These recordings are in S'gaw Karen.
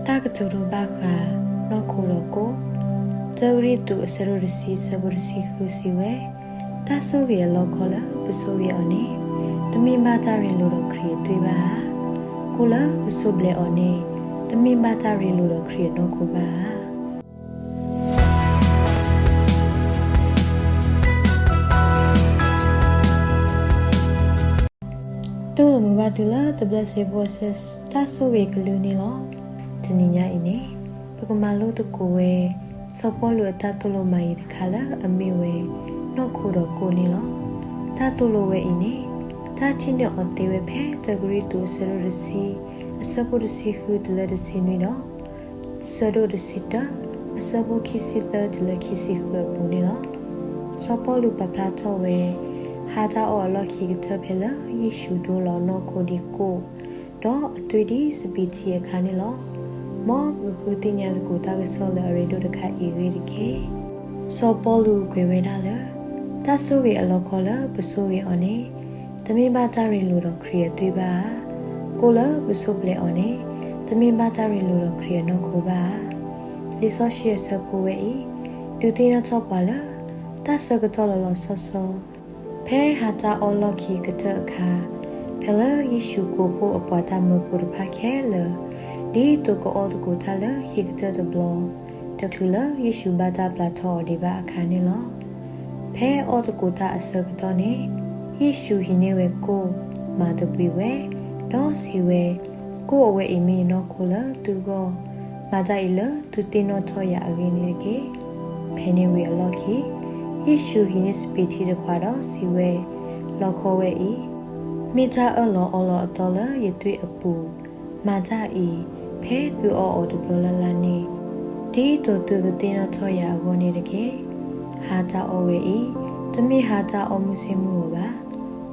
တၢ်ကတိၤဒိဘၣ်ဃး နီၢ်ခိဒီးကိၣ်. တၢကရံၣ်သူး အဆၢဒိၣ်တဆံ အဆၢဖိတဆံဃုစံးဝဲ, တၢ်ဆိၣ်ဂ့ၤအလီခီလၢပဆိၣ်ဂ့ၤအီၤန့ၣ်, တမ့ၢ်ဘၣ်တၢ်ရ့လိာ်ဒီးခရံာ်အသွံၣ်ဘၣ်ဧါ. ကိၣ်လၢပဆိဘျဲးအီၤန့ၣ်, တမ့ၢ်ဘၣ်တၢ်ရ့လိာ်ဒီးခရံာ်အနီၢ်ခိဘၣ်ဧါ. တူၢ်လိာ်မုာ်ဘၣ်သုလၢ တဘျၢစ့ဖိအဆၢ တၢ်ဆိၣ်ဂ့ၤကလုၢ်န့ၣ်လီၤ. တနံၤညါအံၤန့ၣ်, ပကမၤလိသကိးဝဲ စီၤပီလူးအတၢ်သိၣ်လိမၤအံၤတခါလၢအမ့ၢ်ဝဲ နီၢ်ခိဒီးကိၣ်န့ၣ်လီၤ. တၢ်သိၣ်လိဝဲအံၤန့ၣ်, တၢ်ထံၣ်န့ၢ်အီၤသ့ဝဲဖဲ တၢကရံၣ်သူး အဆၢဒိၣ်တဆံ အဆၢဖိတဆံဃုတုၤလၢတဆံနွံဒီး ဆၢဒိၣ်တဆံတၢ အဆၢဖိခံဆံသၢတုၤလၢခံဆံဃုအပူၤန့ၣ်လီၤ. စီၤပီလူးပာ်ဖျါထီၣ်ဝဲ ဟါတၢ်အီၣ်အလီၢ်ခံကတၢၢ်ဖဲလၢယ့ၣ်ၡူးဒိလီၤနီၢ်ခိဒ်ကိၣ်, ဒီးအသွံၣ်ဒ်စပံးထံအခါန့ၣ်လီၤ. မ်ပကဃုသ့ၣ်ညါသကိးတၢ်ကစီၣ်လၢအရ့ဒိၣ်တခါအံၤအဂ့ၢ်တက့ၢ်. စီၤပီလူးကွဲးဝဲဒၣ်လၢ တၢ်ဆိၣ်ဂ့ၤအလီခီလၢပဆိၣ်ဂ့ၤအီၤန့ၣ်, တမ့ၢ်ဘၣ်တၢ်ရ့လိာ်ဒီးခရံာ်အသွံၣ်ဘၣ်ဧါ. ကိၣ်လၢပဆိဘျဲးအီၤန့ၣ်, တမ့ၢ်ဘၣ်တၢ်ရ့လိာ်ဒီးခရံာ်အနီၢ်ခိဘၣ်ဧါ. လံာ်စီဆှံအဆၢဖိဝဲအံၤ ဒုးသ့ၣ်နီၣ်ထီၣ်ပှၤလၢ တၢ်ဆၢကတီၢ်လီၤလီၤဆီဆီ ဖဲဟါတၢ်အီၣ်လီၢ်ခံကတၢၢ်အခါ, ဖဲလၢယ့ၣ်ၡူးကိးဖှိၣ်အပှၤတၢ်မၢဖိတဖၣ်ခဲလၢာ်, ဒ်သိးကအီၣ်သကိးတၢ်လၢခံကတၢၢ်တဘျီ, တချုးလၢယ့ၣ်ၡူးဘၣ်တၢ်ပျၢထီအီၤဒံးဘၣ်အခါန့ၣ်လီၤ. ဖဲအီၣ်သကိးတၢ်အဆၢကတီၢ်န့ၣ်, ယ့ၣ်ၡူးဟံးန့ၢ်ဝဲကိၣ်, မၤသဘှံးဝဲ, ဒီးစံးဝဲ, ကိၣ်အဝဲအံၤမ့ၢ်ယနီၢ်ခိလၢသုဂီၢ်, မၤတၢ်အံၤလၢသုသ့ၣ်နီၣ်ထီၣ်ယၤအဂ့ၢ်န့ၣ်တက့ၢ်. ဖဲန့ၣ်ဝံၤအလီၢ်ခံ, ယ့ၣ်ၡူးဟံးန့ၢ်စပံးထံတခွးဒီးစံးဝဲ, လီခီဝဲအံၤ, မ့ၢ်တၢ်အၢၣ်လီၤအီလီၤအသီလၢယသွံၣ်အပူၤ, မၤတၢ်အံၤ, ဖဲသုအီၣ်အီၤတဘျီလၢ်လၢ်န့ၣ်, ဒ်သိးသုကသ့ၣ်နီၣ်ထီၣ်ယၤအဂီၢ်န့ၣ်တက့ၢ်. ဟါတၢ်အီၣ်ဝဲအံၤ, တမ့ၢ်ဟါတၢ်အီၣ်မုၢ်ဆ့ၣ်မုၢ်ဂီၤဘၣ်.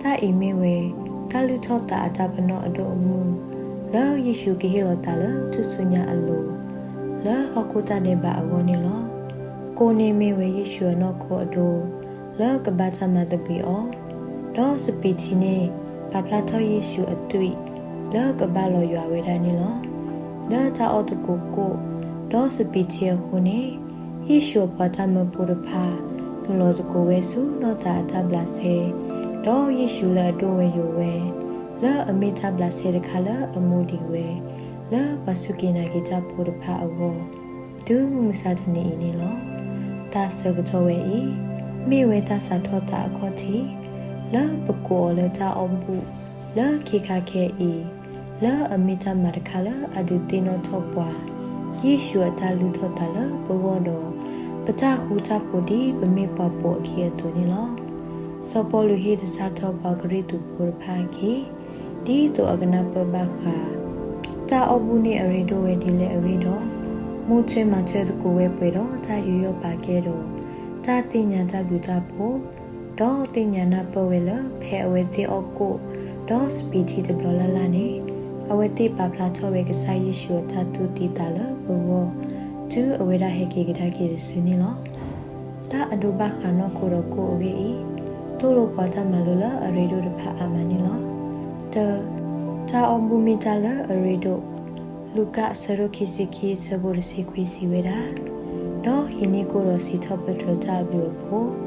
တၢ်အံၤမ့ၢ်ဝဲ, တၢ်လုၢ်ထီၣ်သးအတၢ်ပနီၣ်အဒိၣ်အမုၢ်, လၢယ့ၣ်ၡူးကဟ့ၣ်လီၤသးလၢထူၣ်စုညါအလိၤ, လၢဟီၣ်ခိၣ်တၢ်ဒဲးဘးအဂီၢ်န့ၣ်လီၤ. ကိၣ်န့ၣ်မ့ၢ်ဝဲယ့ၣ်ၡူးအနီၢ်ခိအဒိ, လၢကဘၣ်တၢ်မၤသဘှံးအီၤ, ဒီးစပံးထံန့ၣ်, ပာ်ဖျါထီၣ်ယ့ၣ်ၡူးအသွံၣ်, လၢကဘၣ်လီၤယွၤဝဲဒၣ်န့ၣ်လီၤ. လၢတၢ်အီၣ်သကိးကိၣ်, ဒီးစပံးထံအဃိန့ၣ်, ယ့ၣ်ၡူးအပှၤတၢ်မၢဖိတဖၣ်, နုာ်လီၤသကိးဝဲဆူနီၢ်သးအတၢ်ဘျးစဲ, ဒီးယ့ၣ်ၡူးလၢအဒိၣ်ဝဲယိာ်ဝဲ, လၢအမ့ၢ်တၢ်ဘျးစဲတခါလၢအမူဒံးဝဲ, လၢပှၤစူၢ်က့ၤနာ်က့ၤတၢ်ဖိတဖၣ်အဂီၢ်, တုၤမုၢ်မဆါတနံၤအံၤန့ၣ်လီၤ. တၢ်ဆၢကတီၢ်ဝဲအံၤ, မ့ၢ်ဝဲတၢ်စးထီၣ်သးအခီၣ်ထံး, လၢပကိးအီၤလၢတၢ်အီၣ်ဘူၣ်, လၢခံခါခဲအံၤ, လၢအမ့ၢ်တၢ်မၤတခါလၢအဒုးသ့ၣ်နီၣ်ထီၣ်ပှၤ, ယ့ၣ်ၡူးအတၢ်လုၢ်ထီၣ်သးလၢပဂီၢ်ဒီး, ပတၢ်ဃူတၢ်ဖိးဒ်ပမ့ၢ်ပှၤပိာ်အခံအသိးန့ၣ်လီၤ. စီၤပီလူးဟ့ၣ်တဆၣ်ထီၣ်ပှၤကရံၣ်သူးဖိတဖၣ်အခံ, ဒ်သိးအကနၢ်ပၢၢ်ဘၣ်ဃး တၢ်အီၣ်ဘူၣ်န့ၣ်အရ့ဒိၣ်ဝဲဒ်လဲၣ်အဂ့ၢ်ဒီး, မူထွဲမၤထွဲသကိးဝဲပှဲၤဒီးတၢ်ယူးယီၣ်ပာ်ကဲဒီး, တၢ်သ့ၣ်ညါတၢ်ဘျုးတၢ်ဖှိၣ်, ဒီးသ့ၣ်ညါနၢ်ပၢၢ်ဝဲလၢဖဲအဝဲသ့ၣ်အီၣ်ကိၣ်, ဒီးစပံးထံတဘျီလၢ်လၢ်န့ၣ်, အဝဲသ့ၣ်ပာ်ဖျါထီၣ်ဝဲကစၢ်ယ့ၣ်ၡူးအတၢ်သူၣ်သံသးလၢပဂီၢ်, တုၤအဝဲဒၣ်ဟဲက့ၤကဒါက့ၤတစုန့ၣ်လီၤ. တၢ်အဒိဘၣ်ဃးနီၢ်ခိဒီးကိၣ်အဂ့ၢ်အံၤ, သိၣ်လိပှၤတၢ်မၤလိလၢအရ့ဒိၣ်တဖၣ်အါမးန့ၣ်လီၤ. တၢ, တၢ်အီၣ်ဘူၣ်မ့ၢ်တၢ်လၢအရ့ဒိၣ်, လူၤကၣ်အဆၢဒိၣ်ခံဆံခံအဆၢဖိတဆံခွံစံးဝဲဒၣ်, ဒီးဟံးန့ၢ်ကိၣ်ဒီးစံးထီၣ်ပတြၢၤတၢ်အဘျုးအဖှိၣ်,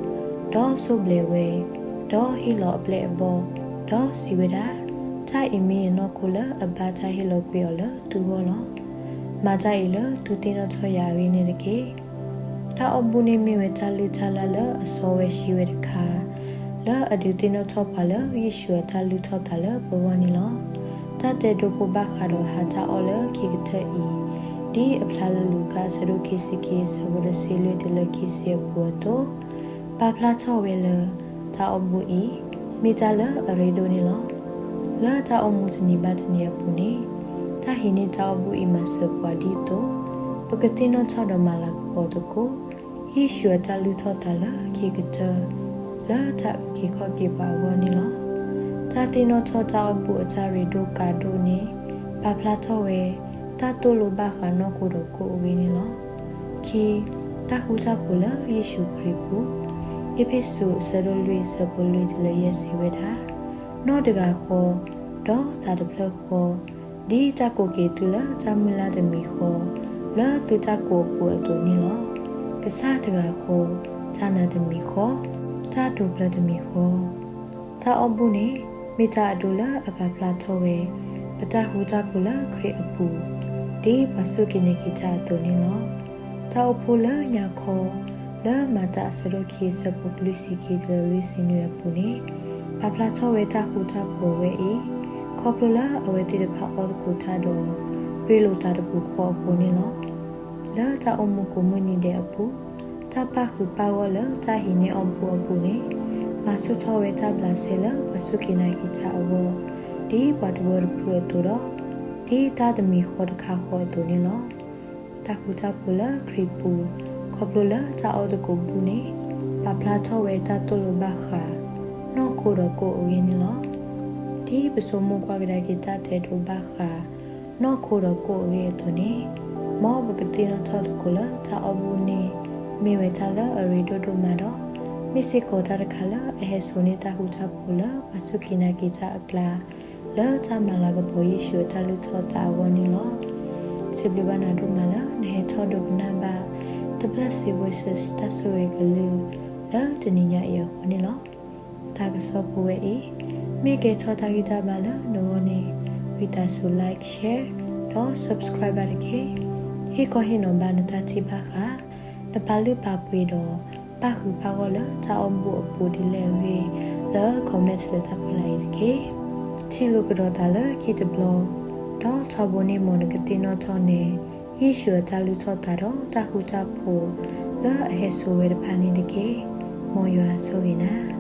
ဒီးဆိၣ်ဘျဲးဝဲ, ဒီးဟ့ၣ်လီၤအပျဲၢ်အဘီၣ်, ဒီးစံးဝဲဒၣ်, တၢ်အံၤမ့ၢ်ယနီၢ်ခိလၢအဘၣ်တၢ်ဟ့ၣ်လီၤကွံာ်အီၤလၢသုဂီၢ်လီၤ. မၤတၢ်အံၤလၢသုသ့ၣ်နီၣ်ထီၣ်ယၤအဂ့ၢ်န့ၣ်တက့ၢ်. တၢ်အီၣ်ဘူၣ်န့ၣ်မ့ၢ်ဝဲတၢ်လုၢ်တၢ်လၢ်လၢအစီဝဲဆှံဝဲတခါ, လၢအဒုးသ့ၣ်နီၣ်ထီၣ်ပှၤလၢယ့ၣ်ၡူးအတၢ်လုၢ်ထီၣ်သးလၢပဂီၢ်န့ၣ်လီၤ. တၢ်တဲဒိဖိဘၣ်ဃးဒီးဟါတၢ်အီၣ်လၢခံကတၢၢ်အံၤ, ဒ်အဖျါလၢလူၤကၣ်အဆၢဒိၣ်ခံဆံခံအဆၢဖိတဆံလွံၢ်တုၤလၢခံဆံအပူၤအသိး, ပာ်ဖျါထီၣ်ဝဲလၢ တၢ်အီၣ်ဘူၣ်အံၤ, မ့ၢ်တၢ်လၢအရ့ဒိၣ်န့ၣ်လီၤ. လၢတၢ်အိၣ်မူတနံၤဘၣ်တနံၤအပူၤန့ၣ်, တၢ်ဟံးန့ၢ်တၢ်အီၣ်ဘူၣ်အံၤမၤစၢၤပှၤဒ်သိး, ပကသ့ၣ်နီၣ်ထီၣ်ဒီးမၤလၤကပီၤသကိး ယ့ၣ်ၡူးအတၢ်လုၢ်ထီၣ်သးလၢခံကတၢၢ်, လၢတၢ်အုၣ်က့ၤခီၣ်က့ၤပှၤအဂီၢ်န့ၣ်လီၤ. တၢ်သ့ၣ်နီၣ်ထီၣ်တၢ်အီၣ်ဘူၣ်အတၢ်ရ့ဒိၣ်ကးဒိၣ်န့ၣ်, ပာ်ဖျါထီၣ်ဝဲ, တၢ်သိၣ်လိဘၣ်ဃးနီၢ်ခိဒီးကိၣ်အဂ့ၢ်န့ၣ်လီၤ. ခံ, တၢ်ဃူတၢ်ဖိးလၢယ့ၣ်ၡူးခရံာ်အပူၤ, အ့းဖ့းစူးအဆၢဒိၣ်လွံၢ်အဆၢဖိလွံၢ်တုၤလၢယဲၢ်စံးဝဲဒၣ်, နီၢ်တဂၤဃီ, ဒီးသးတဖျၢၣ်ဃီ, ဒ်တၢ်ကိးက့ၤသုလၢတၢ်မုၢ်လၢ်တမံၤဃီ, လၢသုတၢ်ကိးအပူၤအသိးန့ၣ်လီၤ. ကစၢ်တဂၤဃီ, တၢ်နာ်တမံၤဃီ, တၢ်တိာ်ပျၢၤတမံၤဃီ, တၢ်အီၣ်ဘူၣ်န့ၣ် မ့ၢ်တၢ်အဒိလၢအပာ်ဖျါထီၣ်ဝဲ ပတၢ်ဃူတၢ်ဖိးလၢခရံာ်အပူၤ, ဒ်ပှၤစူၢ်က့ၤနာ်က့ၤတၢ်အသိးန့ၣ်လီၤ. တၢ်အိၣ်ဖှိၣ်လၢညါခီ လၢမၤတၢ်အဆၢဒိၣ်ခံအဆၢဖိလွံၢ်ဆံခံတုၤလၢလွံၢ်ဆံနွံအပူၤန့ၣ်, ပာ်ဖျါထီၣ်ဝဲတၢ်ဃူတၢ်ဖိးဝဲအံၤ, ခီဖျိလၢအဝဲသ့ၣ်တဖၣ်အီၣ်သကိးတၢ်ဒီး ရ့လိာ်သးတပူၤဃီအဃိန့ၣ်လီၤ. လၢတၢ်အိၣ်မူကိးမုၢ်နံၤဒဲးအပူၤ, တၢ်ပၣ်ဃုာ်ပၣ်ဂီၢ်လၢတၢ်ဟံးန့ၢ်အီၣ်ဘူၣ်အပူၤန့ၣ်, မၤဆူၣ်ထီၣ်ဝဲတၢ်ဘျးစဲလၢပှၤစူၢ်က့ၤနာ်က့ၤတၢ်အဂီၢ်, ဒ်ပှၤတဝၢတဖုအသိးဒီး, ဒ်တၢ်တမံၤဃီတခါဃီအသိးန့ၣ်လီၤ. တၢ်ဃူတၢ်ဖိးလၢခရံာ်ပူၤ, ခီဖျိလၢတၢ်အီၣ်သကိးဘူၣ်န့ၣ်, ပာ်ဖျါထီၣ်ဝဲတၢ်သိၣ်လိဘၣ်ဃး နီၢ်ခိဒီးကိးအဂ့ၢ်န့ၣ်လီၤ. ဒ်ပဆိကမိၣ်ကွၢ်ကဒါက့ၤတၢ်တဲဒိဘၣ်ဃး နီၢ်ခိဒီးကိးအဂ့ၢ်အသိးန့ၣ်, မ်ပကသ့ၣ်နီၣ်ထီၣ်သကိးလၢတၢ်အီၣ်ဘူၣ်န့ၣ် မ့ၢ်ဝဲတၢ်လၢအရ့ဒိၣ်ဒိၣ်မးဒီး, မ့ၢ်စ့ၢ်ကီးတၢ်တခါလၢအဟဲစိာ်န့ၢ်တၢ်ဃူတၢ်ဖိးလၢပှၤစူၢ်က့ၤနာ်က့ၤတၢ်အကျါ, လၢတၢ်မၤလၤကပီၤယ့ၣ်ၡူးအတၢ်လုၢ်ထီၣ်သးအဂီၢ်န့ၣ်လီၤ. စံးဘျုးဘၣ်နၤဒိၣ်မးလၢနဟဲထီၣ်ဒိကနၣ်ဘၣ် တဖျၢၣ်စံးဝဲစ့ၣ်တၢ်ဆိၣ်ဂ့ၤကလုၢ် လၢတနံၤညါအံၤအဃိန့ၣ်လီၤ. တၢ်ကစီၣ်ဖိဝဲအံၤ မ့ၢ်ကဲထီၣ်တၢ်ဂံၢ်တၢ်ဘါလၢနဂီၢ်န့ၣ်, ဝံသးစူၤ like, share ဒီး subscribe ဘၣ်တက့ၢ်. ဟ့ၣ်ခီဟ့ၣ်နီၤဘၣ်နတၢ်ထံၣ်ဘၣ်ဃး နပာ်လုၢ်ပာ်ပှ့ၤဒီး ပၣ်ဃုာ်ပၣ်ဂီၢ်လၢတၢ်အီၣ်ဘူၣ်အပူၤဒ်လဲၣ်အဂ့ၢ် လၢ comment လၢတၢ်ဖီလာ်အံၤတက့ၢ်. ထံၣ်လိာ်ကဒီးသးလၢခံတဘျီ, ဒီးထီဘိန့ၢ်မ်နကသ့ၣ်နီၣ်ထီၣ်န့ၣ် ယ့ၣ်ၡူးအတၢ်လုၢ်ထီၣ်သးဒီးတၢ်ဃူတၢ်ဖိးလၢအဟဲစိာ်ဝဲတဖၣ်န့ၣ်တက့ၢ်. မ်ယွၤဆိၣ်ဂ့ၤနၤ.